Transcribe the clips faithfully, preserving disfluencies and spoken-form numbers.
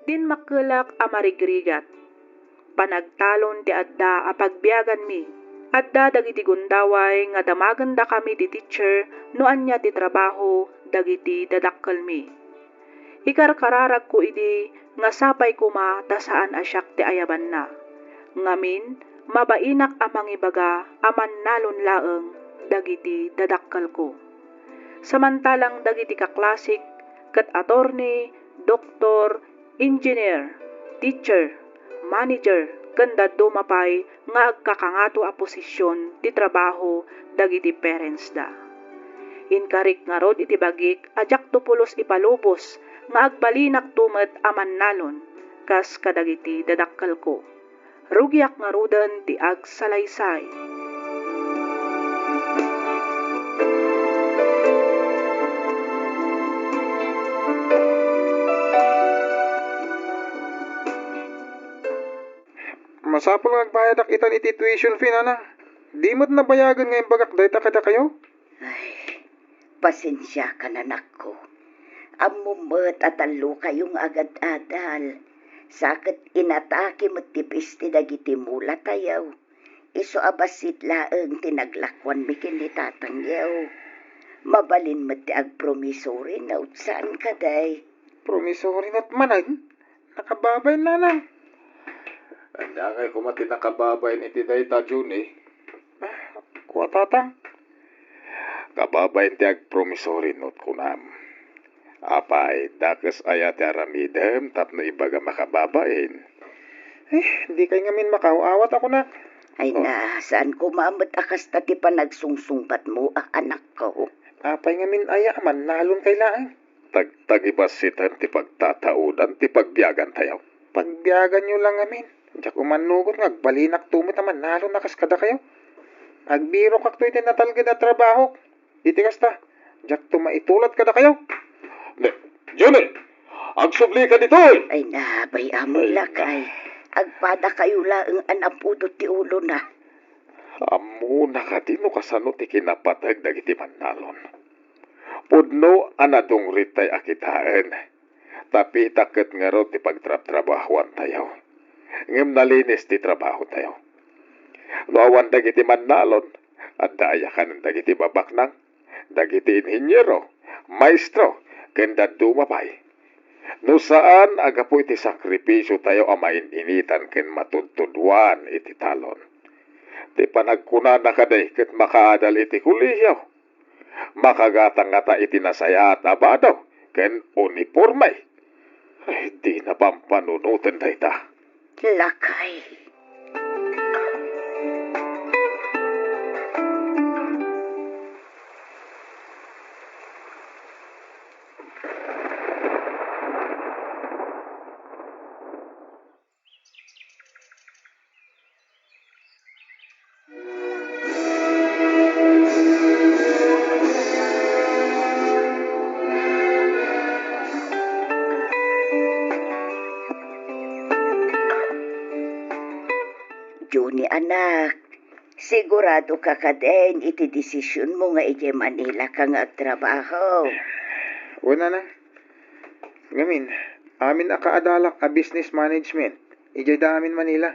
Dimmakkelak a marigrigat. Panagtalon ti adda a pagbiaganmi. Adda dagiti gundaway nga damagendakami ti teacher no ania ti trabaho dagiti dadakkelmi. Ikarkararagko idi nga sapay koma ta saan a siak ti ayabanna. Ngamin, mabainak a mangibaga a mannalon laeng dagiti dadakkelko. Samantalang dagiti kaklasik ket attorney, doktor, engineer, teacher, manager, ken dadduma pay nga agkakangato a posision ti trabaho dagiti parentsda. Inkarik ngarud iti bagik a diakto pulos ipalubos nga agbalinakto met a mannalon kas kadagiti dadakkelko. Rugiak ngaruden ti agsalaysay. Masapul nga agbayadak itan iti tuition fee, nanang. Di met nabayagen nga imbagak dayta kadakayo? Ay, pasensiakan, anakko. Ammom met a tallokayo nga agad-adal. Sa ket inatake met ti peste dagiti mulatayo. Isu a bassit laeng ti naglakuanmi ken ni tatangyo. Mabalin met ti agpromissory note, saan kadi? Promissory note manen? Nakababain, nanang. Ania ngay koma ti nakababain iti dayta, Johnny? Kua, tatang. Kababain ti agpromissory note, kunam. Apay, dakes aya ti aramidem tapno ibagam a kababain? Eh, dikay ngamin makaaw-awat a kunak. Ay na, saan koma met a kasta ti panagsungsungbatmo a anakko? Apay ngamin aya a mannalon kay laeng? Tagtagibassiten ti pagtataudan ti pagbiagantayo. Pagbiaganyo la ngamin. Diak umannugot nga agbalinakto met a mannalon a kas kadakayo. Agbirokakto iti natalged a trabahok. Iti kasta, diakto maitulat kadakayo. Ne, Johnny, agsublika ditoy! Ay na, bay-amon lakay. Agpadakayo laeng a napudot ti ulona. Ammona kadi no kasano ti kinapateg dagiti mannalon? Pudno a nadungritay a kitaen. Tapita ket ngarud ti pagtrabtrabahuantayo. Ngem nalinis ti trabahotayo. No awan dagiti mannalon, adda aya kanen dagiti babaknang, dagiti inhiniero, maestro, ken dadduma pay. No saan a gapu iti sakripisiotayo a main-initan ken matudtuduan iti talon. Ti panagkunana kadi ket makaadal iti kolehio. Makagatang ngata iti nasayaat a bado ken uniporme. Ay, dina pampanunoten dayta. Lakay. Johnny, anak, sigurado ka kadin iti desisionmo nga idiay Manila ka nga agtrabaho? Wen, nanang. Ngamin, amin a kaadalak a business management, idiay da amin Manila.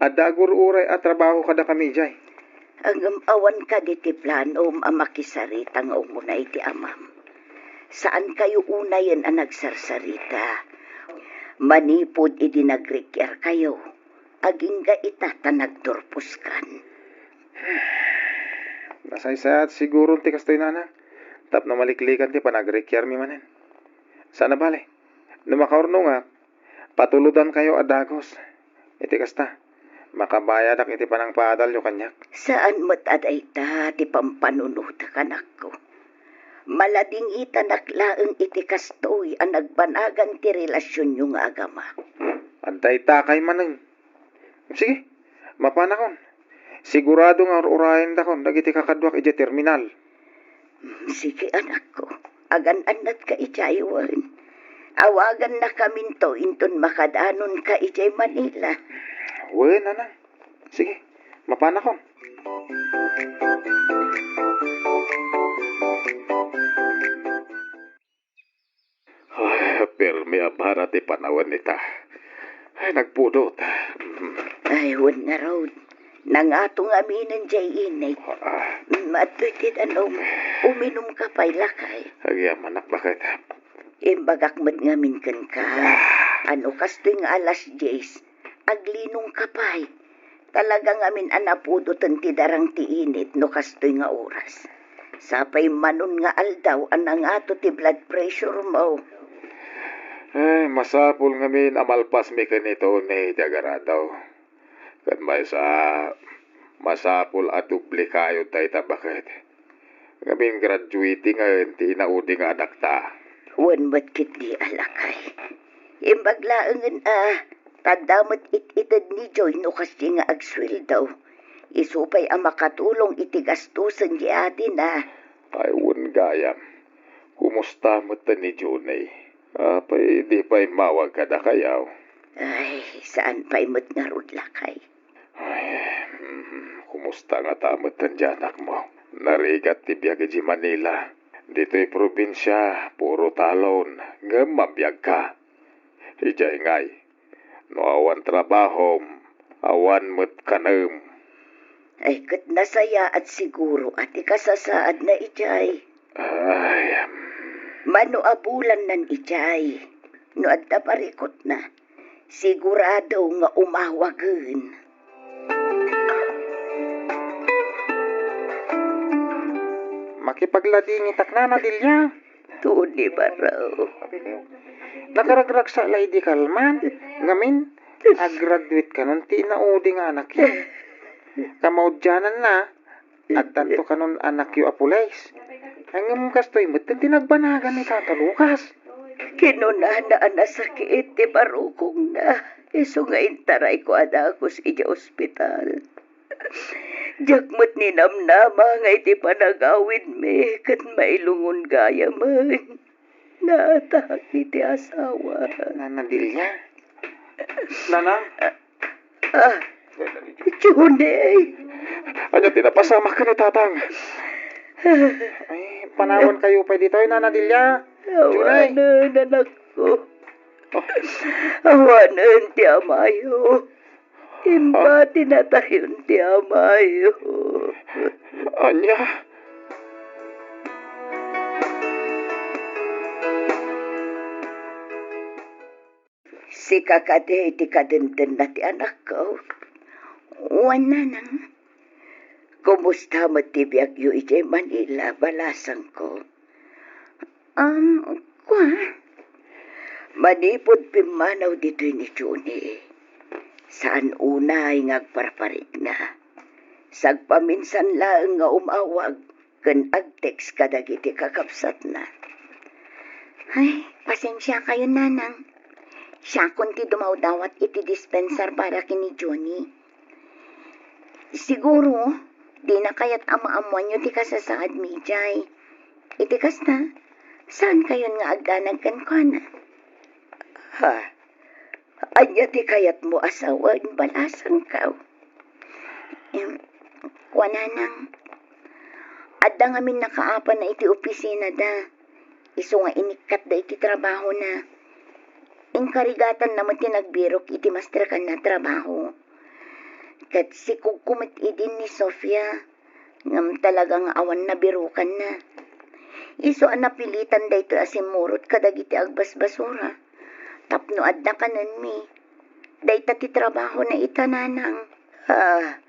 Adda agur-uray a trabaho kadakami idiay. Ngem awan kadi ti planom a makisarita nga umuna iti amam? Saankayo unayen a nagsarsarita. Manipud idi nagrikiarkayo, agingga ita ta nagturposkan. Nasaysayaat siguron ti kastoy, nanang, tapno maliklikan ti panagrikiarmi manen. Saan a bale, no makaurnongak, patulodankayo a dagus. Iti kasta, makabayadak iti panangpaadalyo kaniak. Saan met a dayta ti pampanunotak, anakko. Maladingitanak laeng iti kastoy a nagbanagan ti relasionyo nga agama. Adda itakay manen. Sige, mapanakon. Sigurado nga ur-urayendakon dagiti kakaduak idiay terminal. Sige, anakko. Agan-annatka idiay wen. Awagannakaminto inton makadanonka idiay Manila. Wen, nanang. Sige, mapanakon. Ay, Permi a bara ti panawen ita. Ay, nagpudot. Mm. Ay, wen ngarud. Nangato ngaminen diay init. Ah. Mm, adtoy ti danum. Uminumka pay, lakay. Agyamanak, baket. Imbagak met ngamin kenka. Ah. No kastoy nga alas dies, aglinongka pay. Talaga ngamin a napudoten ti darang ti init no kastoy nga oras. Sapay manon nga aldaw a nangato ti blood pressure mo. Ay, masapul ngamin a malpasmi ken ni Tony ti agaradaw. Ket maysa, masapul a doble kayod dayta, baket. Ngamin graduatingen ti inaudi nga anakta. Wen met ketdi a lakay. Imbag laengen a, tadda met it-ited ni Joy no kasdi nga agsueldo. Isu pay a makatulong iti gastosen ti adina. Ay, wen gayam. Kumusta met ni Johnny? Apay, di pay immawag kadakayo? Ay, saan pay met ngarud, lakay. Ay, mm, kumusta ngata met ti anakmo? Narigat ti biag idiay Manila. Ditoy probinsia, puro talon, ngem mabiagka. Idiay ngay, no awan trabahom, awan met kanem. Ay, ket nasayaat siguro a ti kasasaadna idiay. Ay, mm. Mano a bulannan idiay, no adda parikutna, sigurado nga umawagen. Makipagladingitak, Nana Delia. Tony, baro. Nakaragragsa la idi kalman. Ngamin, aggraduate kanon ti inaudi nga anakyo. Kamaudiananna, addanto kanon anakyo a pulis. Ngem kastoy met ti nagbanagan ni Tata Lucas. Kinunana a nasakit ti barukongna, isu nga intarayko a dagus idiay ospital. Diak met ninamnama nga iti panagawidmi ket mailungon gayamen, naatak iti asawa. Nana Delia? Nana? Ah, Johnny. Ania ti napasamak ken ni Tatang? Ay, panawankayo pay ditoy, Nana Delia. Johnny. Awanen, anakko. Oh. Awanen ti amayo. Imbati natayon ti amayo. Ania? Sika kadi ti kadendena ti anakko. Wen, Nanang. Kumusta met ti biagyo idiay Manila, balasangko? Um, kua, manipud pimmanaw ditoy ni Johnny, saan unay nga agparparikna. Sagpaminsan laeng nga umawag ken agtext kadagiti kakabsatna. Ay, pasensiakayon, Nanang. Siakon ti dumawdawat iti dispensar para ken ni Johnny. Siguro, dina kayat a maammoanyo ti kasasaadmi idiay. Iti kasta, saankayon nga agdanag kenkuana? Ha? Ania ti kayatmo a sawen, balasangko? Em, kua, Nanang, adda ngamin nakaapana iti opisinada. Isu nga inikkatda iti trabahona. Inkarigatanna met ti nagbirok iti mastrekanna a trabaho. Ket sikugko met idin ni Sofia, ngem talaga nga awan nabirokanna. Isu a napilitan daytoy a simmurot kadagiti agbasbasura tapno adda kanenmi. Dayta ti trabahona ita, Nanang. Ah,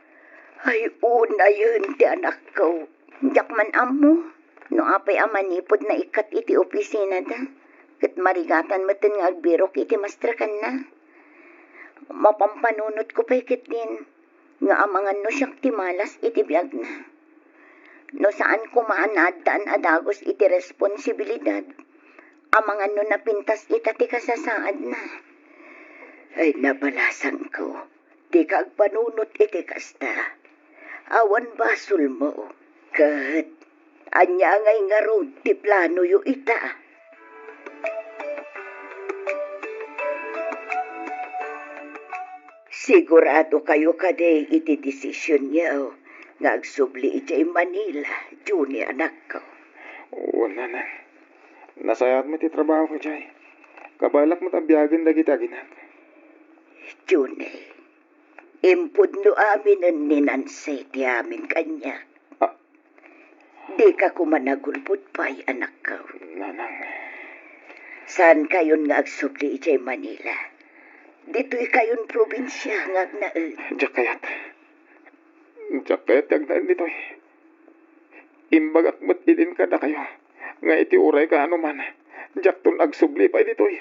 ay, unayen ti anakko. Diak man ammo no apay a manipud naikkat iti opisinada, ket marigatan metten nga agbirok iti mastrekanna. Mapampanunotko pay ketdin nga amangan no siak ti malas iti biagna. No saan koma a naaddaan a dagus iti responsibilidad, amangan no napintas ita ti kasasaadna. Ay, nabalasangko, dika agpanunot iti kasta. Awan basolmo, ket ania ngay ngarud ti planoyo ita? Siguradokayo kadi iti desisionyo nga agsubli idiay Manila, Johnny, anakko? Wen, Nanang. Nasayaat met ti trabahok idiay. Kabaelak met a biagen dagiti aginak. Junie, impudno aminen ni Nancy ti amin kaniak. Ah. Dika koma nagulbod pay, anakko. Nanang. Saankayon nga agsubli idiay Manila. Ditoykayon probinsia nga agnaed. Diak kayat. Diak kayat ti agnaed ditoy. Imbagak met idin kadakayo nga iti uray kaano man, diakton agsubli pay ditoy.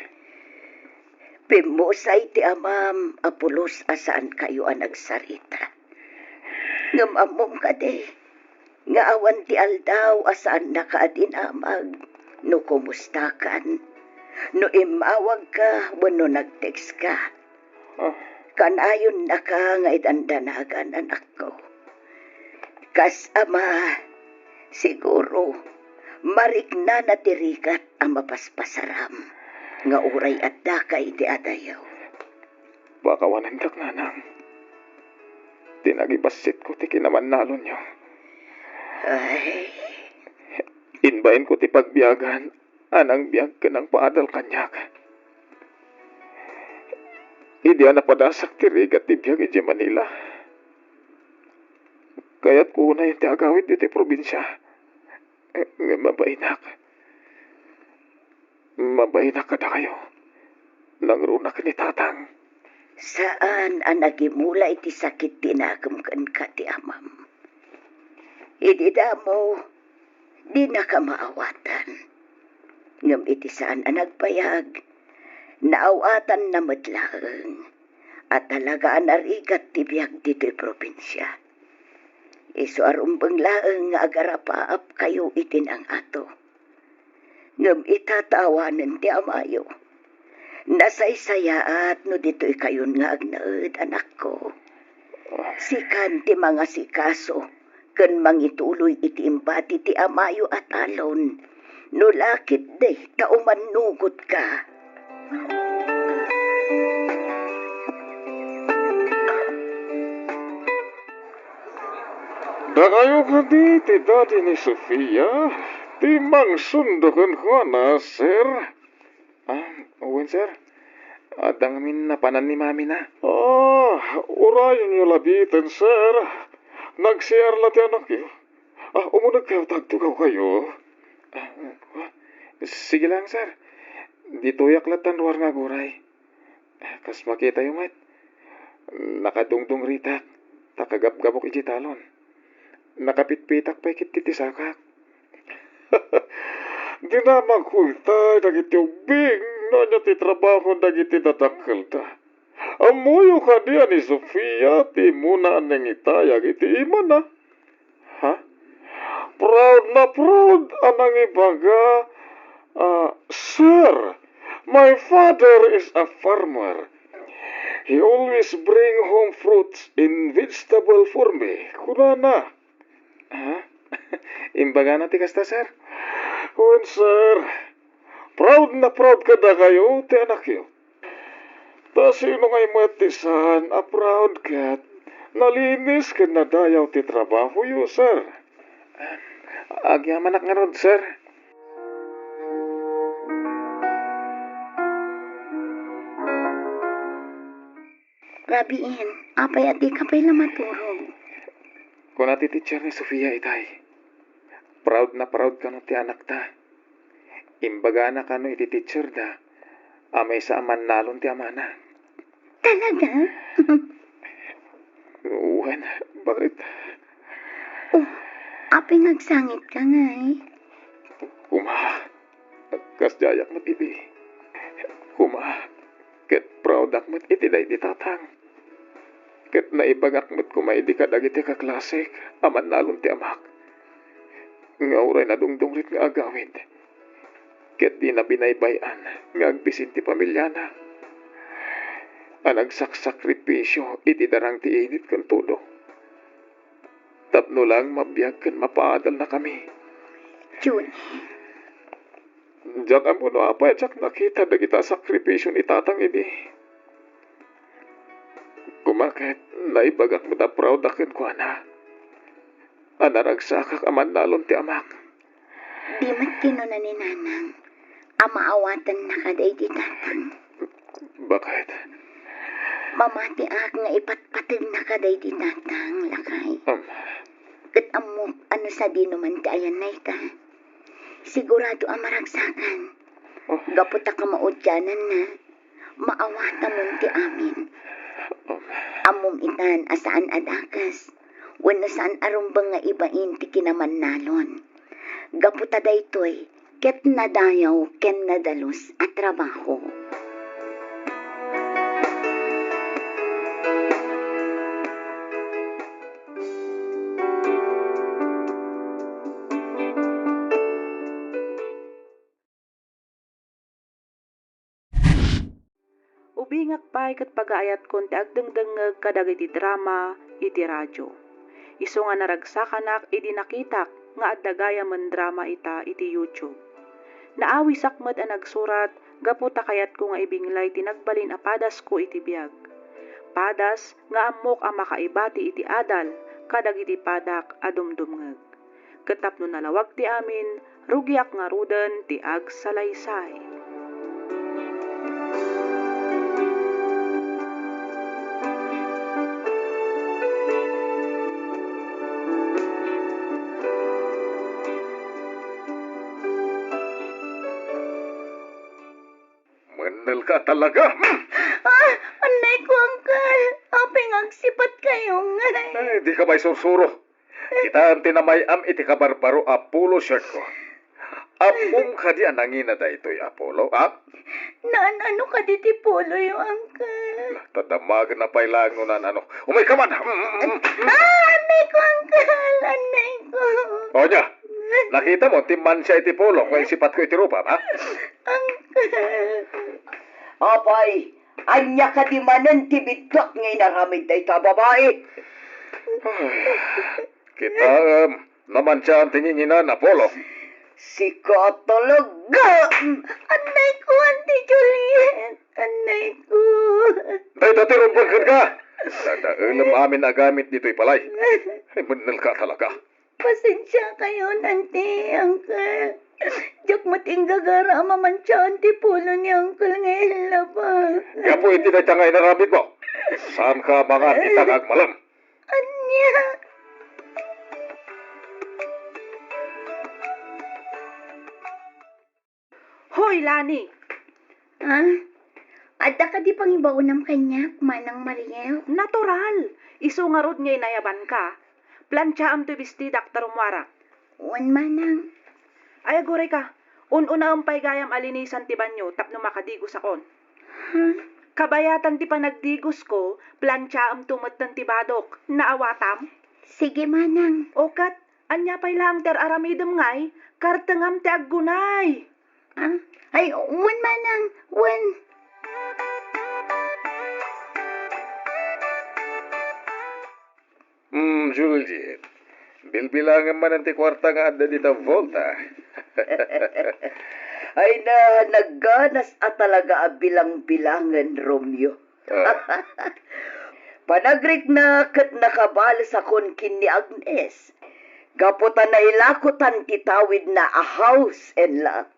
Pimmusay ti amam a pulos a saankayo a nagsarita. Ngem ammom kadi nga awan ti aldaw a saannaka a dinamag no kumustakan, no immawagka wenno nag-text ka. Ah. Kanayonnaka nga idandanagan, anakko. Kas ama, siguro, mariknana ti rigat a mapaspasaram nga uray addaka iti adayo. Pakawanendak, nanang. Ti nagibassitko ti kinamannalonyo. Ay. Imbayenko ti pagbiagan a nangbiag ken nangpaadal kaniak. Idi a napadasak ti rigat ti biag idiay Manila, kayatko unayen ti agawid ditoy probinsia. Ngem mabainak. Mabainak kadakayo. Nangrunak ni Tatang. Saan a nagimula iti sakit ti nakem kenka ti amam. Idi damo, dinaka maawatan. Ngem iti saan a nagbayag, naawatanna met laeng a talaga a narigat ti biag ditoy probinsia. Isu a rumbeng laeng nga agarapaapkayo iti nang-ato. Ngem ita ta awanen ti amayo, nasaysayaat no ditoykayon nga agnaed, anakko. Sikan ti mangasikaso ken mangituloy iti imbati ti amayo a talon, no la ketdi ta umannugotka. Dakayo kadi ti daddy ni Sofia ti mangsundo kenkuana, sir? Ah, wen, sir. Adda ngamin napanan ni mamina. Ah, urayonyo labiten, sir. Nag-C R la ti anakyo. Ah, umunegkayo ta agtugawkayo. Ah, ah, sige lang, sir. Ditoyak latta ruar nga aguray. Kas makitayo met, nakadungdungritak ta kagabgabok idiay talon. Nakapitpitak pay ketdi ti sakak. Dinamagko itay dagiti ubbing no ania ti trabaho dagiti dadakkelda. Ammoyo kadi a ni Sofia ti immuna a nangitayag iti imana? Ha? Proud na proud a nangibaga, ah, "Sir, my father is a farmer. He always bring home fruits and vegetable for me," kunana. Ha? Imbagana ti kasta, sir? Wen, sir. Proud na proud kadakayo ti anakyo. Ta sino ngay met ti saan a proud ket nalinis ken nadayaw ti trabahoyo, sir? Agyamanak ngarud, sir. Rabiin, apay a dika pay la maturog? Kuna ti teacher ni Sofia itay, proud na proud kano ti anakta. Imbagana kano iti teacherda a maysa a mannalon ti amana. Talaga? Wen, bakit? Oh, apay nga agsangitka ngay? Kuma, kas diayak met idi. Kuma, ket proudak met iti daydi tatang. Ket naibagak met koma idi kadagiti kaklasek a mannalon ti amak nga uray nadungdungrit nga agawid ket dina binaybay-an nga agbisin ti pamiliana a nagsaksakripisio iti darang ti init ken tudo tapno lang mabiag ken mapaadalnakami. Junie. Diak ammo no apay a diak nakita dagita a sakripisio ni tatang idi. Kuma ket naibagak met a proudak kenkuana a naragsakak a mannalon ti amak. Di met kinuna ni Nanang, a maawatennaka daydi tatang. Bakit? Mamatiak nga ipatpategna ka daydi tatang, lakay. Um. Ket ammok a no sadino man ti ayan dayta, sigurado a maragsakan. Oh. Gapu ta kamaudiananna, maawatamon ti amin. Um. Ammom itan a saan a dakes, wenno saan a rumbeng nga ibain ti kinamannalon. Gapu ta daytoy, ket nadayaw ken nadalus a trabaho. Ubingak pay ket pagaayatkon ti agdengdengngeg kadagiti drama iti radio. Isu nga naragsakanak idi nakitak nga adda gayamen drama ita iti YouTube. Naawisak met a nagsurat gapu ta kayatko nga ibinglay ti nagbalin a padasko iti biag. Padas nga ammok a makaibati iti adal kadagiti padak a dumdumngeg. Ket tapno nalawag ti amin, rugiak ngaruden ti agsalaysay. Mennel ka talaga! Ah, annay ko, Uncle. Apay nga agsipatkayo ngay? Ay, di ka maisursuro. Kitaem ti namay-am iti kabarbaro a polo shirt ko. Ammom kadi a nangina daytoy a polo, ha? Naan-ano kadi ti poloyo, Uncle? Ta damagenna pay laeng no naan-ano. Umay ka man! Ah, annay ko, Uncle! Annay ko! O, nia, nakita mo ti mansia iti polo nga insipatko iti rupam, ha? Uncle! Apay, ania kadi manen ti biddut nga inaramid dayta a babai? Kitaem, namansiaan ti nginginan a polo. Sika talaga! Annay ko, Auntie Juliet! Annay ko! Dayta ti rumbeng kenka! Dadaelem amin a gamit ditoy balay. Ay, mennel ka talaga. Pasensiakayon, Auntie, Uncle. Diak met inggagara a mamansiaan ti polo ni Uncle nga illaba. Gapu iti dayta nga inaramidmo, saanka a mangan ita nga agmalem. Ania? Hoy, Lani! Ah? Adda kadi pangibaonam kaniak, Manang Mariel? Natural! Isu ngarud nga inayabanka. Plansiaam toy bestidak ta rummuarak. Wen, Manang. Ay, aguray ka. Un-unaem pay gayam a linisan ti banio tapno makadigosakon. Ha? Kabayatan ti panagdigosko, plansiaemto metten ti badok. Naawatam? Sige, Manang. O ket, ania pay laeng ti ar-aramidem ngay? Kartengam ti aggunay. Ah? Ay, wen, Manang, wen. Hmm, Juliet, bilbilangem manen ti kuarta nga adda dita vault, a. Ay na, nagganas a talaga a bilang-bilangen, Romeo. Ah. Panagrikna ket nakabalesakon ken ni Agnes. Gapu ta nailakotan ti tawidna a house and lot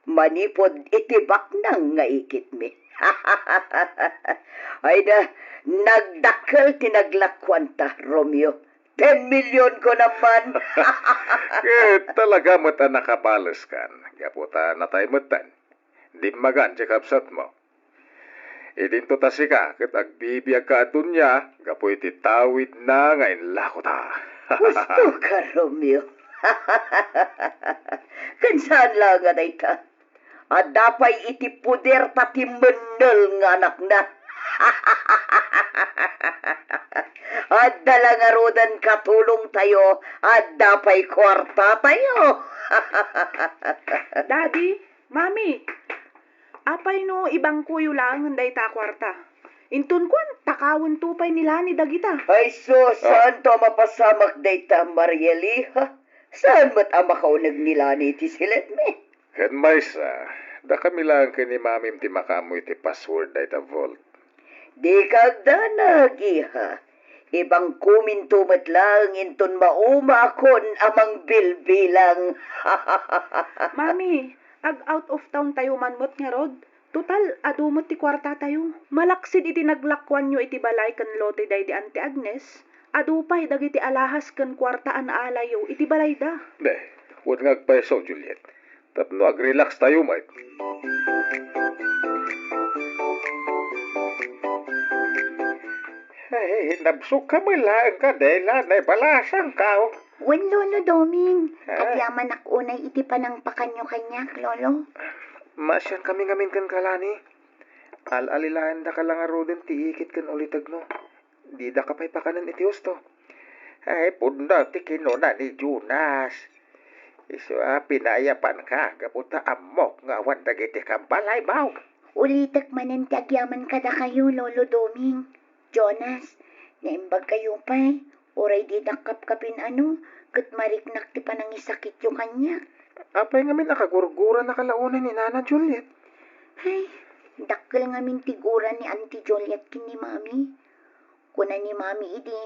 manipud iti baknang nga ikitmi. Ay na, nagdakkel ti naglakuanta, Romeo. Ten million ko naman. Ket talaga met a nakabaleskan, gapu ta natay metten. Dimmagan ti kabsatmo. Idinto ta sika ket agbibiagka a dunia gapu iti tawidna nga inlakota. Husto ka, Romeo. Ken saan laeng a dayta. Adda pay iti poder ta ti mennel nga anakna. Adda la ngaruden katulongtayo, adda pay kuartatayo. Daddy, Mami, apay no ibangkoyo laengen dayta a kuarta? Inton kuan, takawento pay ni Lani dagita. Ay sus, saanto a mapasamak dayta, Mariel, iha. Saan met a makauneg ni Lani iti siletmi? Ken maysa, dakami laeng ken ni Mamim ti makaammo iti password dayta vault. Dika agdanag, iha. Ibangkominto met laeng inton maumakon a mangbilbilang. Mami, Ag-out of town tayo man met ngarud. Total, adu met ti kuartatayo. Malaksid iti naglakuanyo iti balay ken lote daydi Auntie Agnes, adu pay dagiti alahas ken kuarta a naalayyo iti balayda. Be, wen nga agpayso, Juliet. Tapno agrelax tayo met. Ay, nabsog ka met laeng, Adela, naibalasangka. Wen, Lolo Doming, ah, agyamanak unay iti panangpakanyo kaniak, Lolo. Maasian kami ngamin kenka, Lani. Al-alilaendaka la ngaruden ti ikit ken ulitegmo. Didaka pay pakanen iti husto. Ay, pudno ti kinuna ni Jonas. Isu a pinayabanka gapu ta ammok nga awan dagiti kambalaymo. Ulitek manen ti agyaman kadakayo, Lolo Doming. Jonas, naimbag kayo pay, uray didak kapkapin-ano, ket mariknak ti panangisakityo kaniak. Apay ngamin a kagurgurannaka la unay ni Nana Juliet? Ay, dakkel ngamin ti gura ni Auntie Juliet ken ni Mami. Kuna ni Mami idi,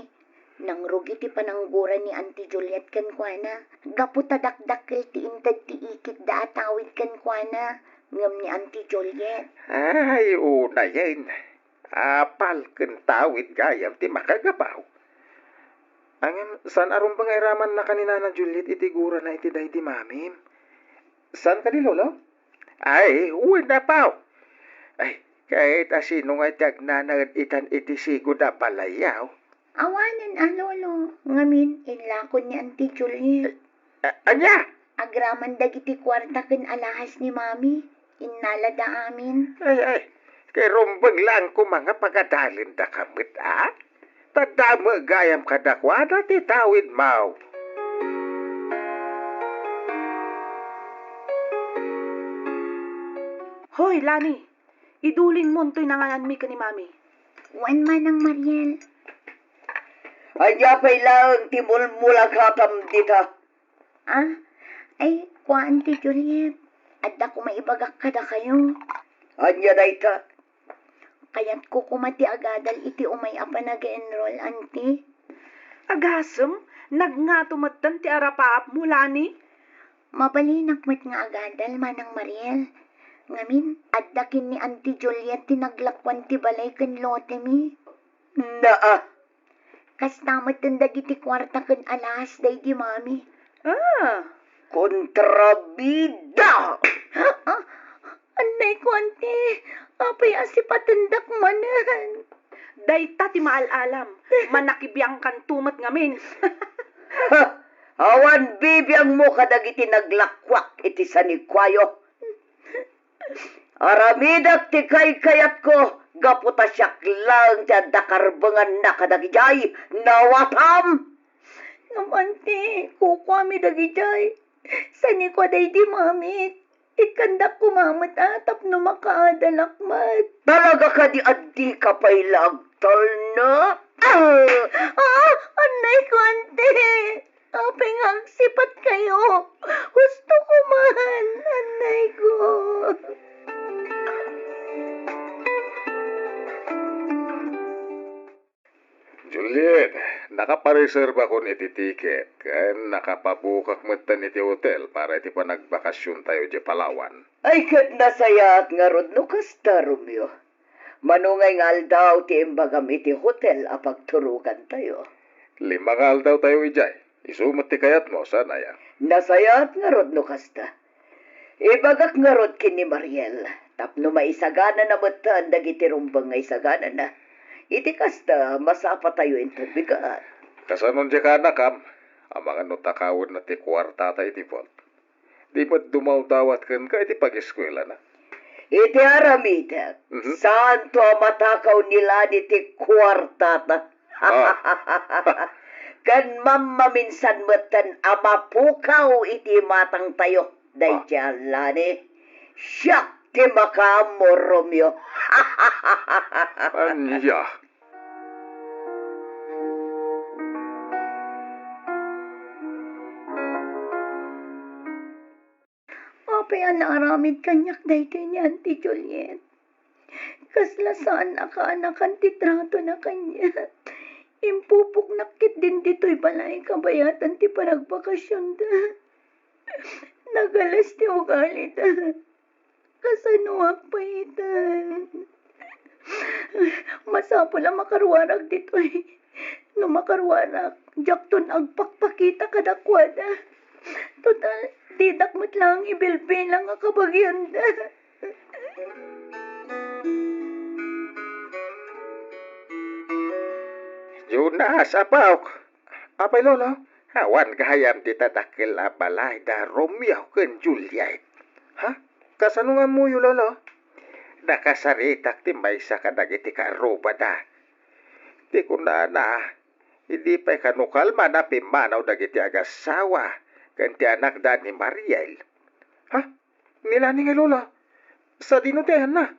nangrugi ti pananggura ni Auntie Juliet kenkuana, gapu ta dakdakkel ti inted ti ikitda a tawid kenkuana, ngem ni Auntie Juliet. Ay, unayen. Apal ken tawid gayam ti makagabaw. Ngem, saan a rumbeng a iramannaka ni Nana Juliet iti gurana iti daydi Mamim? Saan kadi, Lolo? Ay, wen, Apo. Ay, ket a sino ngay ti agnanaed itan iti sigud a balayyo? Awanen a, Lolo. Ngamin, inlakon ni Auntie Juliet. A-, ania? Agraman dagiti kuarta ken alahas ni Mami. Innalada amin. Ay, ay, ket rumbeng laeng koma nga pagadalendaka met, a? Ta dame gayam kadakuada ti tawidmo. Hoy, Lani, idulinmo intoy nangananmi ken ni Mami. Wen, Manang Mariel. Ania pay laeng ti mulmulagatam dita? Ah, ay, kua, Auntie Juliet, adda koma ibagak kadakayo. Ania dayta? Kayatko koma ti agadal iti umay a panag-enroll, Auntie. Agasem, nagngato metten ti arapaapmo, Lani? Mabalinak met nga agadal, Manang Mariel. Ngamin, adda ken ni Auntie Juliet ti naglakuan ti balay ken lotemi. Naa, Kasta metten dagiti kuarta ken alahas daydi Mami. Ah. Kontrabida! Ah, annay ko, Auntie. Apay a sipatendak manen? Dayta ti maal-alam. Manakibiangkanto met ngamin. Ha! Awan bibiangmo kadagiti naglakuak iti sanikuayo. Aramidek ti kaykayatko gapu ta siak laeng ti adda karbenganna kadagijay nawatam. Ngem, Auntie, kukuami dagijay. Sanikuada idi Mami, ikkandak koma met a tapno makaadalak met. Talaga kadi a dika pay la agtalna? Ah! Ah! Annay ko, Auntie! Apay nga agsipatkayo? Hustoko man, annay ko. Juliet, nakapareserbakon iti tiket, ken nakapabukak metten iti hotel para iti panagbakasiontayo idiay Palawan. Ay, ket nasayaat ngarud no kasta, Romeo. Mano ngay nga aldaw ti imbagam iti hotel a pagturogantayo? Lima nga aldawtayo idiay. Isu met ti kayatmo, saan aya? Nasayaat ngarud no kasta. Ibagak ngarud ken ni Mariel, tapno maisaganana metten dagiti rumbeng nga isaganana. Iti kasta, masapatayo inton bigat. Kasano diay kaanakam? Amangan no takawenna ti kuartata iti vault. Di met dumawdawat kenka iti pageskuelana. Iti aramidek, mhm, saanto a matakaw ni Lani ti kuartata. Ah. Ken mammaminsan metten a mapukaw iti imatangtayo daydiay a Lani. Siak ti makaammo, Romeo. Ania? Apay a naaramid kaniak daytoy ni Auntie Juliet? Kasla saan a kaanakan ti tratona kaniak. Impupoknak ketdin ditoy balay kabayatan ti panagbakasionda. Nagalas ti ugalida. Kasanoak pay itan? Masapul a makaruarak ditoy. No makaruarak, diakton agpakpakita kadakuada. Total, didak met laeng ibilbilang a kabagianda. Jonas, apok! Apay, Lolo? Awan gayam dita dakkel a balay da Romeo ken Juliet. Ha? Kasano nga ammoyo, Lolo? Nakasaritak ti maysa kadagiti kaarrubada. Ti kunana, idi pay kano kalman a pimmanaw dagiti agassawa ken ti anakda ni Mariel. Ha? Ni Lani nga Lola? Sadino ti ayanna?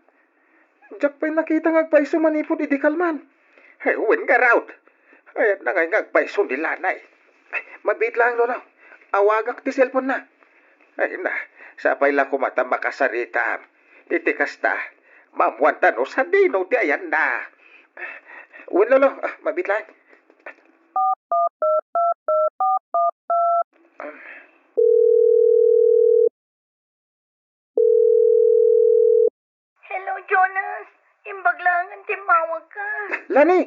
Diak pay nakita nga agpayso manipud idi kalman. Ay, wen ngarud. Ayatna ngay nga agpayso ni Lani. Ay, mabiit laeng, Lola. Awagak ti cellphone na. Ay na, sapay la koma ta makasaritam. Iti kasta, maammuanta no sadino ti ayanna. Wen, Lolo, ah, mabiit laeng. Hello, Jonas. Imbag laeng nga immawagka. Lani!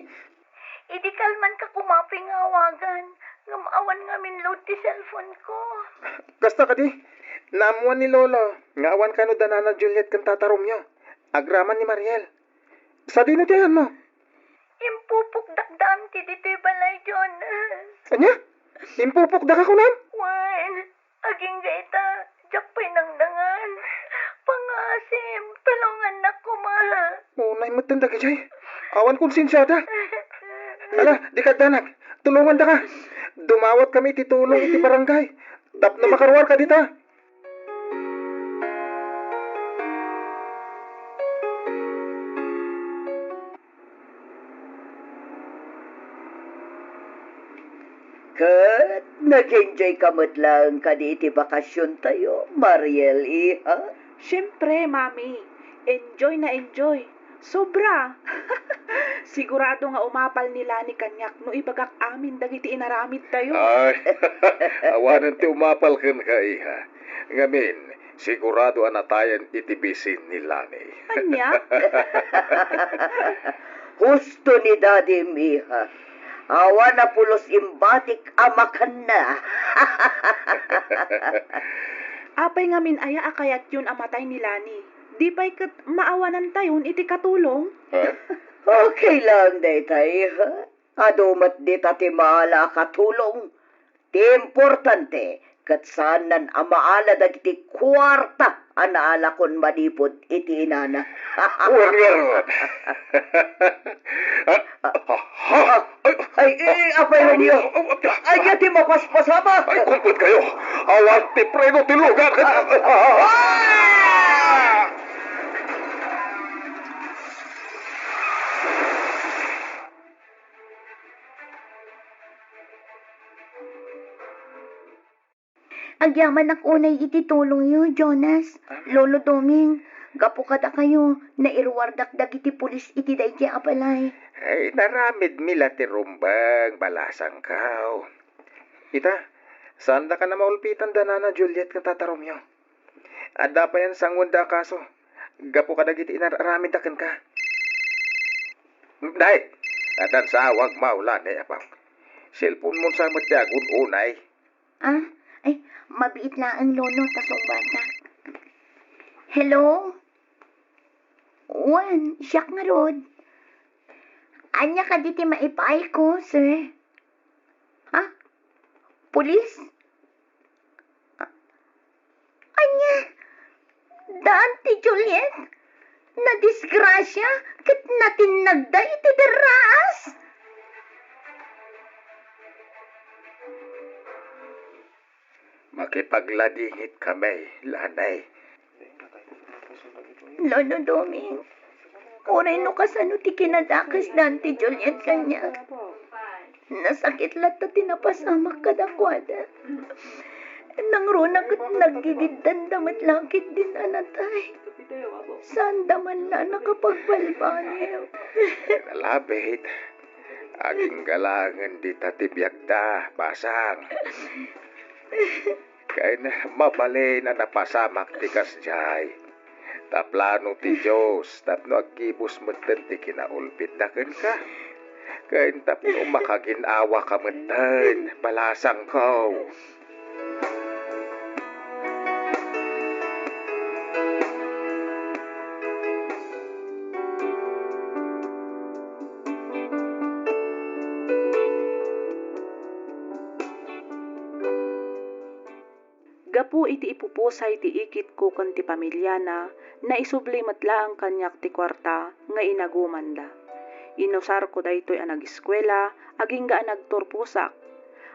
Idi kalmanka koma pay nga awagan, ngem awan ngamin load ti cellphone ko. Kasta kadi, naammuan ni Lolo nga awan kano da Nana Juliet ken Tata Romeo. Agraman ni Mariel. Sadino ti ayanmo? Impupokdak da Auntie ditoy balay, Jonas. Ania? Impupokdaka kunam? Wen, agingga ita, diak pay nangdangan. Pangaasim, tulongannak koma. Unay metten dagijay. Awan konsensiada. Ala, dika addanak. Tulongandaka. Dumawatkami iti tulong iti barangay. Tapno makaruarka dita. Ket nag-enjoy ka met laeng kadi iti bakasiontayo, Mariel, iha? Siempre, Mami. Enjoy na enjoy. Sobra! Sigurado nga umapal ni Lani kaniak no ibagak amin dagiti inaramidtayo. Ay, awanen ti umapal kenka, iha. Ngamin, sigurado a natayen iti bisin ni Lani. Ania? Husto ni Daddy, iha. Awan a pulos imbatik a makanna. Apay ngamin aya a kayatyon a matay ni Lani? Di pay ket maawanantayon iti katulong? Ha? Okay lang dayta, iha. Adu met dita ti maala a katulong. Ti importante, ket saannan a maala dagiti kuarta a naalakon manipud iti inana. Wen ngarud. Ah, ah, ah, ay, eh, Apay Romeo. Ania ti mapaspasamak? Ay, kumpetkayo. Awan ti preno ti lugar. Ah! Agyamanak unay iti tulongyo, Jonas. Lolo Doming, gapu kadakayo, nairuardak dagiti pulis iti daydiay a balay. Ay, inaramidmi la ti rumbeng, balasangkaw. Ita, saandaka a maulpitan da Nana Juliet ken Tata Romeo. Adda pay a sangoenda a kaso gapu kadagiti inar-aramidda kenka. Nay, addan sa awag maula ni Apok. Cellphone-mo sa met ti agun-unay. Ah, ay, mabiit laeng, Lolo, ta sungbatak. Hello? Wen, siak ngarud. Ania kadi ti maipaayko, sir? Ha? Pulis? A-, ania? Daan ti Juliet? Nadisgrasia ket natinnagda iti derraas? Makipagladingit kami, Lanay. Lolo Doming, uray no kasano ti kinadakes da Auntie Juliet kaniak. Nasakit latta ti napasamak kadakuada. Nangruna ket naggigiddanda met la ketdin a natay. Saanda man la nakapagbalbaliw. Nalabit. Agingga laengen dita ti biagda, basang. Ken mabalin a napasamak ti kasdiay. Ta plano ti Dios tapno aggibus metten ti kinaulbitda kenka. Ken tapno makagin-awaka metten, balasangko. Gapu iti ipupusay ti ikitko ken ti pamiliana, naisubli met laeng kaniak ti kuarta nga inagumanda. Inusarko daytoy a nageskuela agingga a nagturposak.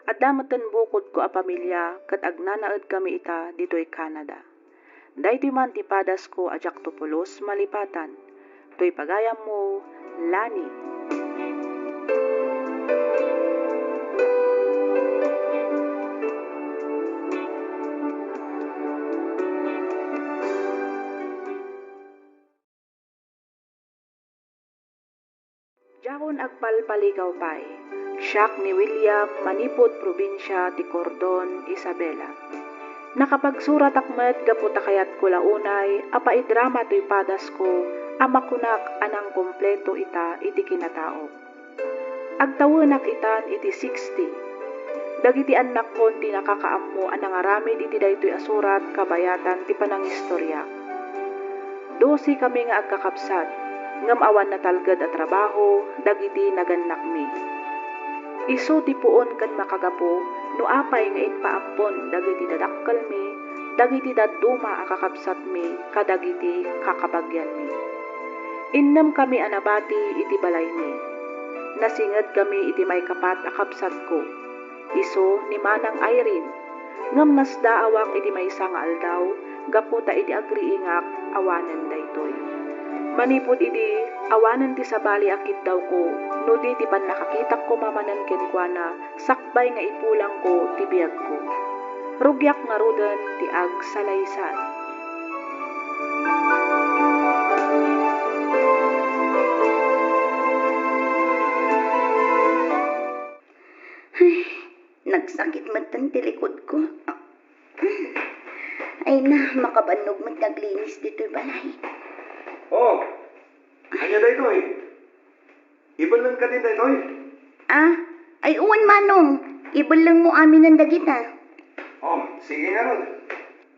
Adda metten bukodko a pamilia ket agnanaedkami ita ditoy Canada. Daytoy man ti padasko a diakto pulos malipatan. Toy pagayammo, Lani. Diakon agpalpaligaw pay. Siak ni William, manipud probinsia ti Cordon, Isabela. Nakapagsuratak met gapu ta kayatko la unay a paidrama toy padasko a makunak a nangkompleto ita iti kinataok. Agtawenak itan iti sixty. Dagiti annakkon ti nakakaammo a nangaramid iti daytoy a surat kabayatan ti panangistoriak. Dosi kami nga agkakabsat, ngem awan natalged a trabaho dagiti nagannakmi. Isu ti puon ken makagapu no apay nga impaampon dagiti dadakkelmi, dagiti dadduma a kakabsatmi, kadagiti kakabagianmi. Innem kami a nabati iti balaymi. Nasinged kami iti maikapat a kabsatko, isu ni Manang Irene, ngem nasdaawak iti maysa nga aldaw gapu ta idi agriingak, awanen daytoy. Manipud idi, awanen ti sabali a kiddawko no di ti pannakakitak koma manen kenkuana sakbay nga ipulangko ti biagko. Rugiak ngaruden ti agsalaysay. Ay, nagsakit metten ti likudko. Ay na, makabannog met nga aglinis ditoy balay. Oh, ania daytoy? Ibellengka din daytoy? Ah, ay wen, Manong. Ibellengmo aminen dagita. Oh, sige ngarud.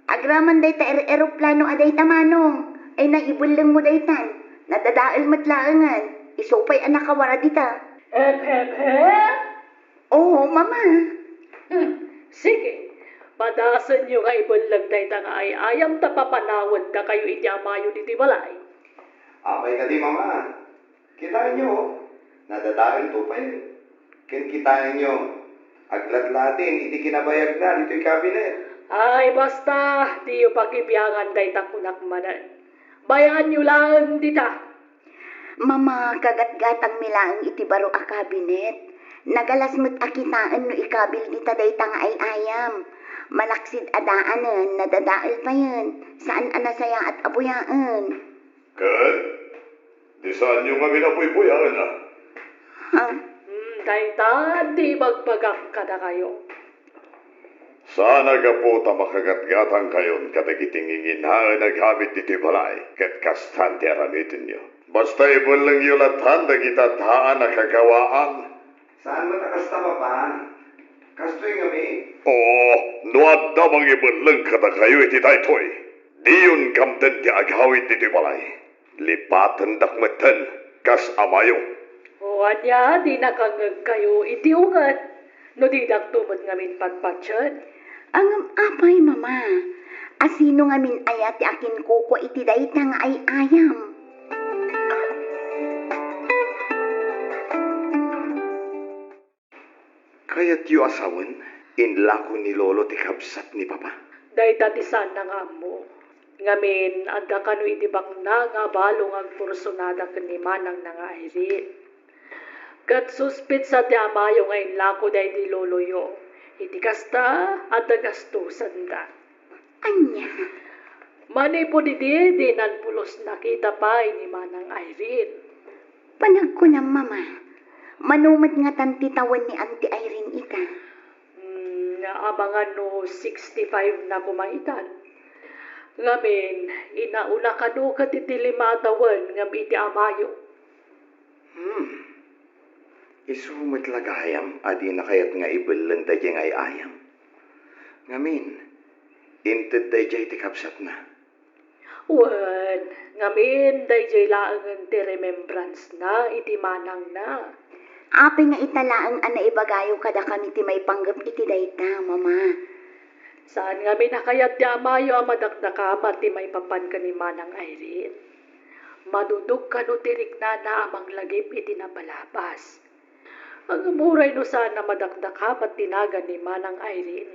Agraman dayta er-, eroplano a dayta, Manong. Ay na, ibellengmo daytan. Nadadael met laengen. Isu pay a nakawara dita. Hep, hep, hep! Oo, Mama. Hmm, sige. Padasenyo nga ibelleng dayta nga ay-ayam ta papanawen dakayo iti amayo ditoy balay. Apay kadi, Mama? Kitaenyo, nadadael to pay. Ken kitaenyo, aglatlatin iti kinabayagna ditoy kabinet. Ay, basta, diyo pakibiangan dayta kunak manen. Bayaanyo laeng dita. Mama, kagatgatangmi laeng iti baro a kabinet. Nagalas met a kitaen no ikabil dita dayta nga ay-ayam. Malaksid a daanen, nadadael payen. Saan a nasayaat a buyaen. Ket, di saanyo ngamin a buybuyaen, a? Ha? Hmm, dayta ti ibagbagak kadakayo. Saan a gapu ta makagatgatangkayon kadagiti nginginaen a gamit ditoy balay, ket kastan ti aramidenyo. Basta ibellengyo latan dagita daan a kagawaan. Saan met a kasta, Papa. Kastoy ngamin. Oo, no adda mangibelleng kadakayo iti daytoy, diyon kamden ti agawid ditoy balay. Lipatendak metten, kas amayo. O ania ti nakangngegkayo iti unget no didakto met ngamin patpatien? Ngem apay, Mama? A sino ngamin aya ti akinkukua iti dayta nga ay-ayam? Kayatyo a sawen, inlako ni Lolo ti kabsat ni Papa. Dayta ti saanna nga ammo. Ngamin, adda kano iti bakna nga abalo nga agpursonada ken ni manangna nga Irene. Ket suspitsa ti amayo nga inlako daydi loloyo. Iti kasta, adda gastosenda. Ania? Manipud idi, dinan pulos nakita pay ni Manang Irene. Panagkunam, Mama, mano met ngatan ti tawen ni Auntie Irene ita? Mm, Amangan no sixty-five na koma itan. Ngamin, inauna kano ket iti lima a tawen ngem iti amayo. Hmm. Isu met la gayam a dina kayat nga ibelleng daydiay nga ay-ayam. Ngamin, inted daydiay ti kabsatna. Wen, ngamin, daydiay laengen ti remembrance-na iti manangna. Apay nga ita laeng a naibagayo kadakami ti maipanggep iti dayta, Mama? Saan ngamin a kayat ti amayo a madakdakamat ti maipapan ken ni Manang Irene. Madudog kano ti riknana a manglagip iti napalabas. Ngem uray no saan a madakdakamat ti nagan ni Manang Irene,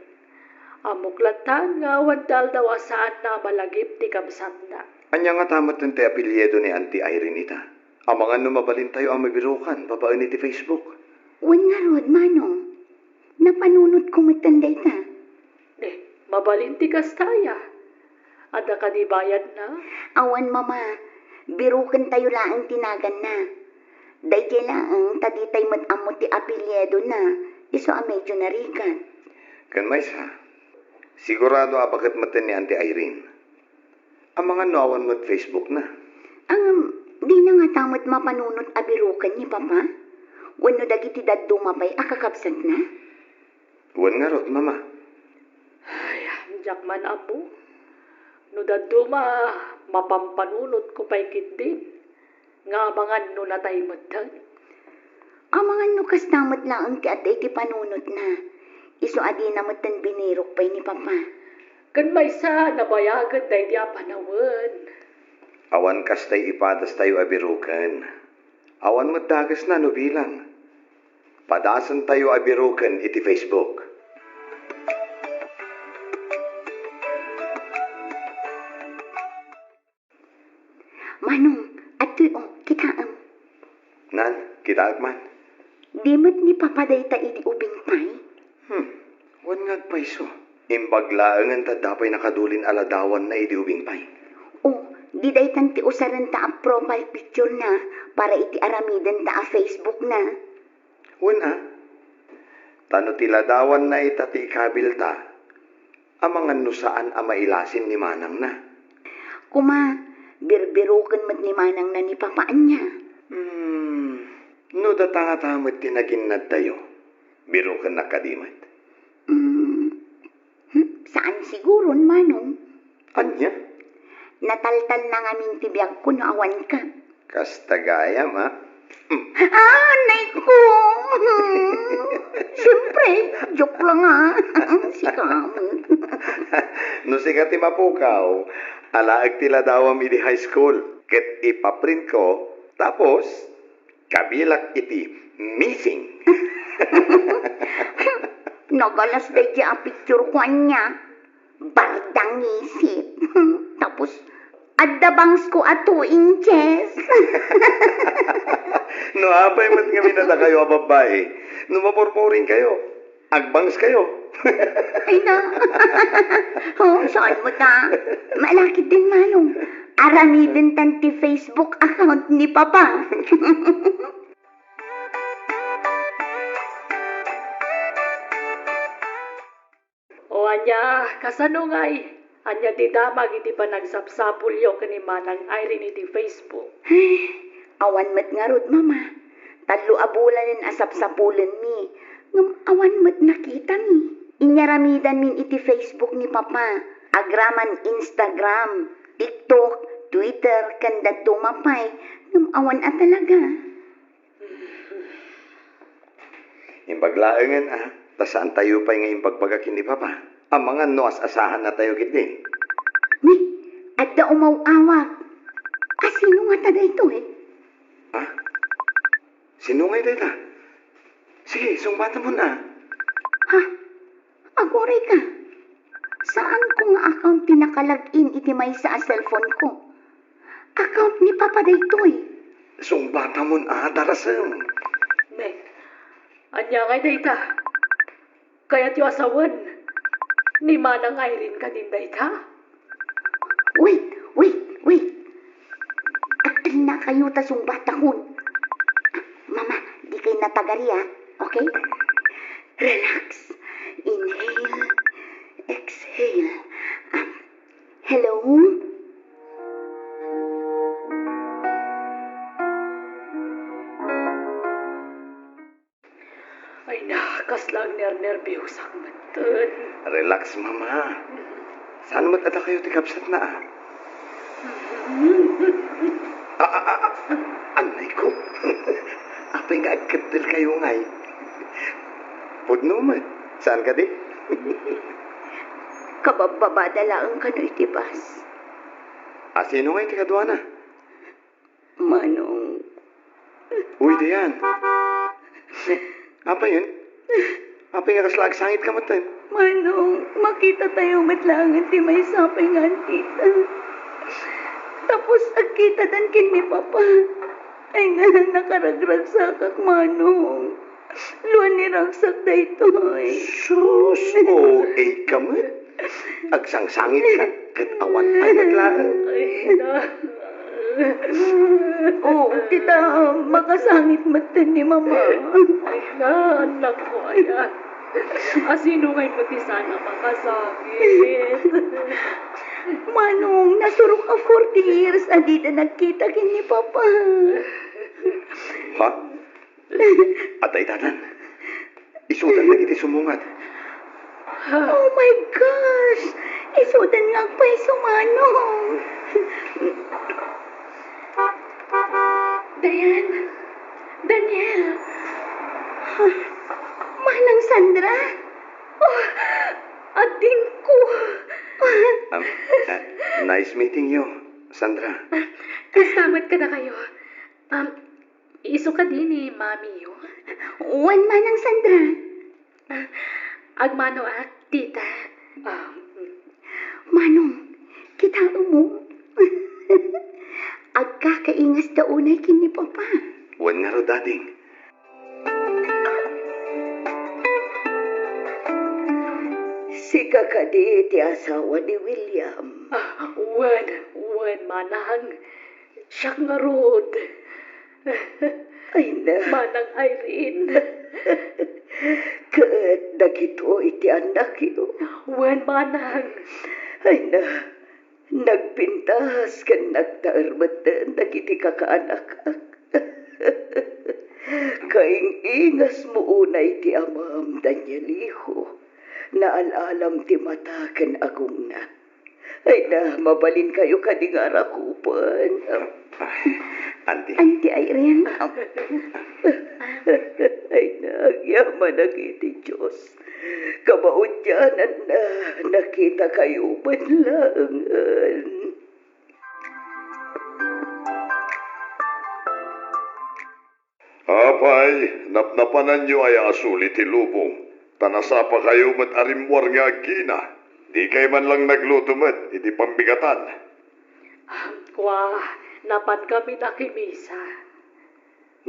ammok latta nga awan ti aldaw a saanna a malagip ti kabsatna. Ania ngata metten ti apelyido ni Auntie Irene ita? Amangan no mabalintayo a mabirukan babaen iti Facebook. Wen ngarud, Manong. Napanunotko metten dayta. Eh, mabalin ti kasta aya. Adda kadi bayadna? Awan, Mama. Birukentayo laeng ti naganna. Daydiay laeng ta ditay met ammo ti apelyidona, isu a medyo narigat. Ken maysa, sigurado a baket metten ni Auntie Irene. Amangan no awan met Facebook-na. Ngem, dina ngata met mapanunot a biruken ni Papa? Wenno dagiti dadduma pay a kakabsatna? Wen ngarud, Mama. Ay, diak man ammo. No dadduma, mapampanunotko pay ketdin nga amangan no natay metten. Amangan no kasta met laeng ti adda iti panunotna. Isu a dina metten binirok pay ni Papa. Ken maysa, nabayagen daydi a panawen. Awan kastay ipadastayo a biruken. Awan met dagesna no bilang. Padasentayo a biruken iti Facebook. Manong, adtoy, o, kitaem. Nan, kitaek man. Di met ni Papa dayta idi ubing pay? Hmm, wen nga agpayso. Imbag laengen ta adda pay nakadulin a ladawanna idi ubing pay. O, di daytan ti usarenta a profile picture-na para iti aramidenta a Facebook-na. Wen a, ta no ti ladawanna ita ti ikabilta, amangan no saan a mailasin ni manangna. Kuma, birbiruken met ni manangna ni Papa ania? Hmm, no data ngata met ti naginnadtayo, birukennak kadi met? Hmm, hmm, saan siguron, Manong. Ania? Nataltalna ngamin ti biagko no awanka. Kasta gayam, a? Hmm. Ah, nay ko! Hmm. Siyempre, joke lang, a. Sika. No sika ti mapukaw, alaek ti ladawam idi high school. Ket ipaprintko, tapos, kabilak iti missing. Nagalas daydi a picture-ko ania. Bardang isip. Tapos, adda bangsko a two inches. No apay met ngamin a dakayo a babbai, no mapurpuringkayo, agbangskayo. Ay na. O, saan met a? Malakit din, Manong. Aramidentan ti Facebook account ni Papa. O ania, kasano ngay? Ania ti damag iti panagsapsapulyo ken ni Manang Irene iti Facebook? Ay, awan met ngarud, Mama. Tallo a bulanen a sapsapulenmi, ngem awan met nakitami. Inyaramidanmin iti Facebook ni Papa, agraman Instagram, TikTok, Twitter, ken dadduma pay, ngem awan a talaga. Imbag laengen a, ta saantayo pay nga imbagbaga ken ni Papa. Amangan no as-asahannatayo ketdi. Ni, adda umaw-awag. A, sino ngata daytoy? Ha? Sino ngay dayta? Sige, sungbatamon a. Ha? Aguray ka. Saanko nga account ti naka-log in iti maysa a cellphone-ko. Account ni Papa daytoy. Sungbatamon a, darasem. Ne, ania ngay dayta? Kayatyo a sawen ni Manang Irene kadin dayta? Wait, wait, wait. Agtalnakayo ta sungbatakon. Mama, dikay natagari, a. Okay? Relax. Inhale. Nagnernerbiosak metten. Relax, Mama. Saan met a dakayo ti kabsatna, a? A, a, a, a, annay ko. Apay nga agkeddel kayo ngay? Pudno met. Saan kadi? Kababbabada laeng kano iti bus. A, sino ngay ti kaduana? Manong. Uy, Dayan. Apay yen? Apay nga kasla agsangit ka metten? Manong, makitatayo met laengen ti maysa pay nga antita. Tapos agkitadan ken ni Papa. Ay nga, nakaragragsakak, Manong. Luan ni ragsak daytoy. Sus, O A ka met. Agsangsangit ka, ket awan pay met laeng. Ay, na. Oo, ti ta, makasangit metten ni Mama. Ay, na, anak ko, ayan. Asino ngay met ti saan a makasangit? Manong, nasurok a forty years a dida nagkita ken ni Papa. Ha? Adda itadan. Isudan dagiti sumungad. Oh my gosh! Isudan nga agpayso, Manong. Dayan, Daniel. Manang Sandra. Oh, adingko. Um, uh, nice meeting you, Sandra. Ah, kasta met kadakayo. Um, Isu kadi ni Mamiyo? Wen, Manang Sandra. Ah, agmanoak, tita. Ah, Manong, kitaem mo? Agkakaingasda unay ken ni Papa. Wen ngarud, ading. Sika kadi ti asawa ni William? Ah, wen, wen, manang. Siak ngarud. Ay na. Manang Irene. Ket dagitoy ti annakyo. Wen, manang. Ay na. Nagpintas ken nagtaer metten dagiti kakaanakak. Kaing-ingasmo unay ti amam, Danieliho. Naal-alam ti mata ken agongna. Ay na, mabalinkayo kadi nga arakupen. Ay, Auntie. Auntie Irene. Ay na, agyamanak iti Dios. Kabaudyananna, nakitakayo met laengen. Apay, napnapananyo aya a suli ti lubong, ta nasapakayo met a rimmuar nga aggina. Dikay man lang nagluto met iti pammigatan. Ah, kua, napankami nakimisa.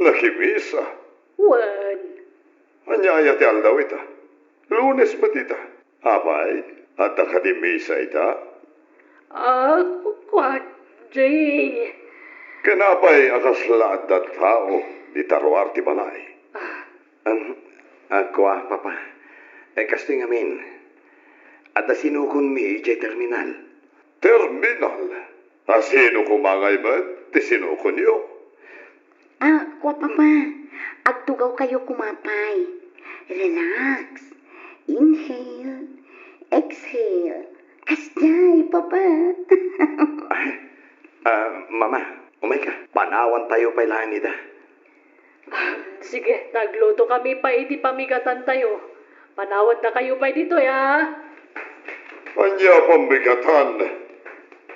Nakimisa? Wen. Ania aya ti aldaw ita? Lunes met ita. Apay, adda kadi misa ita? Ah, kua, Jay. Ken apay a kasla adda tao dita ruar ti balay? Ah. Am, ah, kua, Papa. Eh, kastoy ngamin, adda sinukonmi idiay terminal. Terminal? Asino koma ngay met ti sinukonyo? Ah, kua, Papa, agtugawkayo koma pay. Relax. Inhale, exhale. Kasdiay, Papa. Ah, Mama, umayka. Panawantayo pay laeng ida. Ah, sige, naglutokami pay iti pamigatantayo. Panawandakayo pay ditoy, a. Ania a pamigatan?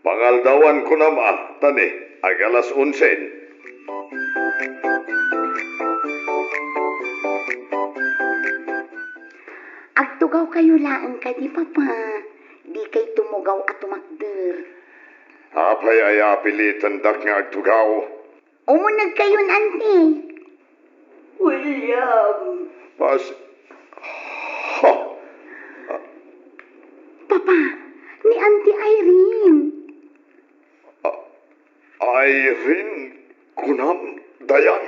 Pangaldawan kunam a, ta ni, ag-alas onsen. Agtugawkayo laeng kadi, Papa. Dikay tumugaw a tumakder. Apay aya a pilitendak nga agtugaw? Umunegkayon, Auntie. William. Pas-, ha? Papa, ni Auntie Irene. A-, Irene, kunam, Dayan?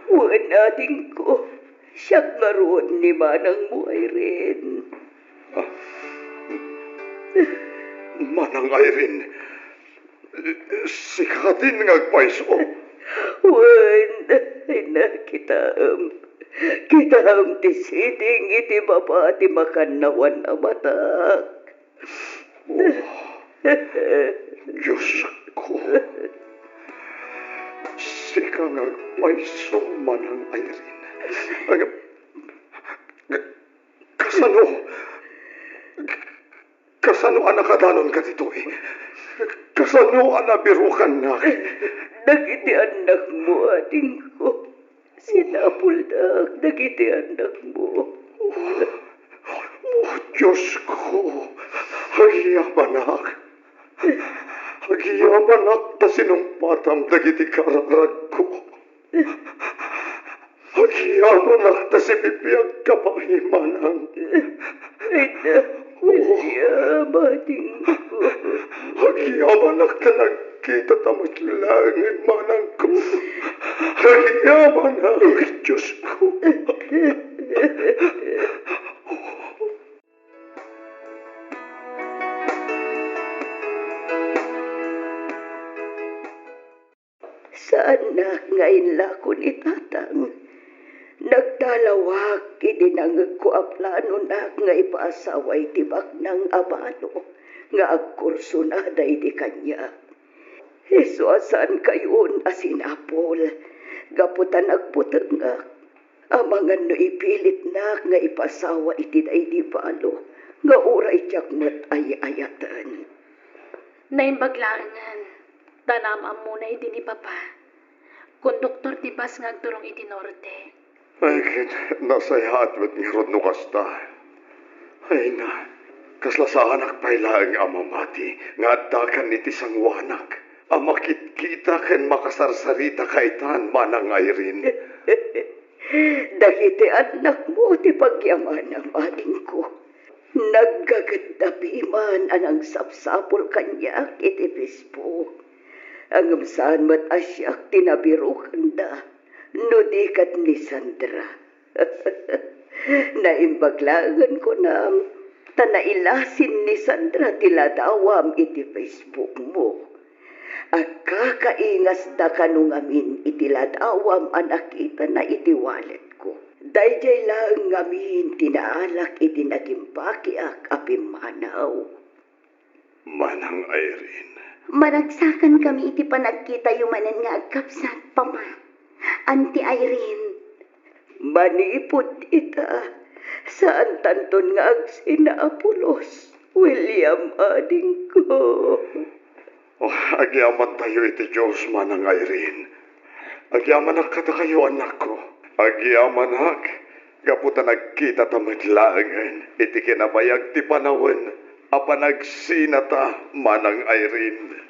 Wen, adingko. Siak ngarud ni manangmo, Irene. Ah. Manang Irene, Sika din nga agpayso. Wen, ay na, kitaem. Kitam ti siding iti baba ti makannawan a matak. Oh, Diosko, sika nga agpayso, Manang Irene. Ag-, kasano? Kasano a nakadanonka ditoy? Kasano a nabirukannak? Dagiti annakmo, adingko. Sinapuldak dagiti annakmo. Oh, Diosko, agyamanak. Agyamanak ta sinumpatam dagiti kararagko. Agyamanak ta sibibiagka pay, manang. Ay, na, William, adingko. Agyamanak ta nagkitata met laengen, manangko. Agyamanak, Diosko. Saannak nga inlako ni tatang. Nagdalawak idi nangegko a planonak nga ipaasawa iti baknang a balo nga agkursunada idi kaniak. Isu a saankayon a sinapul, gapu ta nagbutengak. Amangan no ipilitnak nga ipasawa iti daydi balo nga uray diak met ay-ayaten. Naimbag laengen, ta naam-ammona idi ni Papa. Konduktor ti bus nga agturong iti norte. Ay, ket nasayaat met ngarud no kasta. Ay na, kasla saanak pay laeng a mamati nga addakan iti sangoanak a makitkita ken makasarsarita kaitan, Manang Irene. Dagiti annakmo ti pagyamanam, adingko. Naggagetda piman a nangsapsapul kaniak iti Facebook. Ngem saan met a siak ti nabirokanda, no di ket ni Sandra. Naimbag laengen kunam, ta nailasin ni Sandra ti ladawam iti Facebook mo. Agkakaingasda kano ngamin iti ladawam a nakitana iti walletko. Daydiay laeng ngamin ti naalak iti nagimbakiak a pimmanaw. Manang Irene. Maragsakankami iti panagkitayo manen nga agkabsat, Papa. Auntie Irene. Manipud ita, saantanton nga agsinapulos, William, adingko. Oh, agyamantayo iti Dios, Manang Irene. Agyamanak kadakayo, annakko. Agyamanak gapu ta nagkitata met laengen iti kinabayag ti panawen a panagsinata, Manang Irene.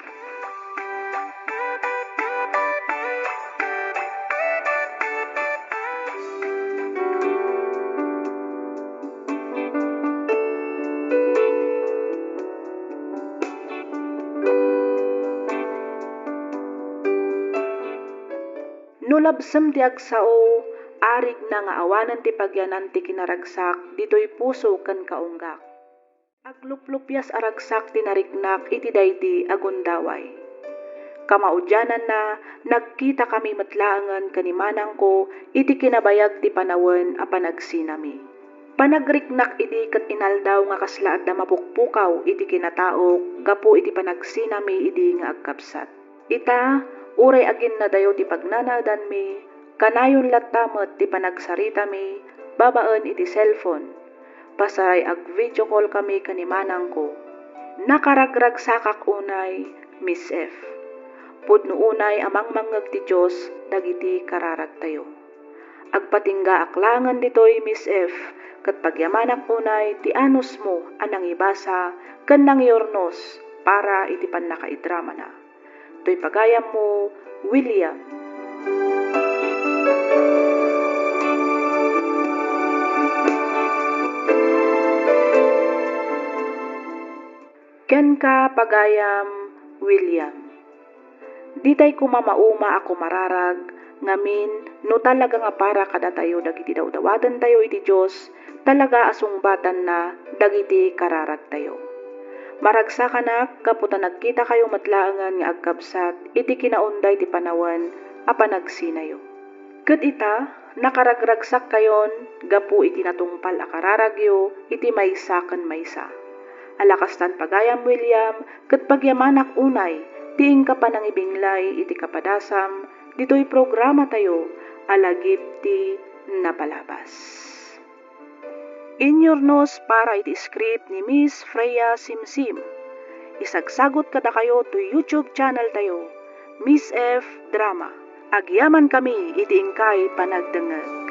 No labsem ti agsao, arigna nga awanen ti pagyanan ti kinaragsak ditoy puso ken kaunggak. Agluplupias a ragsak ti nariknak iti daydi a gundaway. Kamaudiananna, nagkitakami met laengen ken ni manangko iti kinabayag ti panawen a panagsinami. Panagriknak idi ket inaldaw nga kasla adda mapukpukaw iti kinataok gapu iti panagsinami idi nga agkabsat. Ita, uray aginnadayo ti pagnanaedanmi, kanayon latta met ti panagsaritami babaen iti cellphone. Pasaray ag-video call kami ken ni manangko. Nakaragragsakak unay, Miss F. Pudno unay a mangmangngeg ti Dios dagiti kararagtayo. Agpatinggaak laengen ditoy, Miss F, ket pagyamanak unay ti anusmo a nangibasa ken nangiurnos para iti pannakaidramana. Toy pagayammo, William. Kenka, pagayam, William. Ditay koma mauma a kumararag, ngamin, no talaga nga para kadatayo dagiti dawdawatentayo iti Dios, talaga a sungbatanna dagiti kararagtayo. Maragsakanak gapu ta nagkitakayo met laengen nga agkabsat iti kinaunday ti panawen a panagsinayo. Ket ita, Nakaragragsakkayon gapu iti natungpal a kararagyo iti maysa ken maysa. Ala kastan pagayam, William, ket pagyamanak unay ti inka panangibinglay iti kapadasam ditoy programatayo a Lagip ti Napalabas. Inyurnos para iti script ni Miss Freya Simsim. Isagsagot kadakayo to YouTube channel tayo, Miss F Drama. Agyamankami iti inkay panagdengngeg.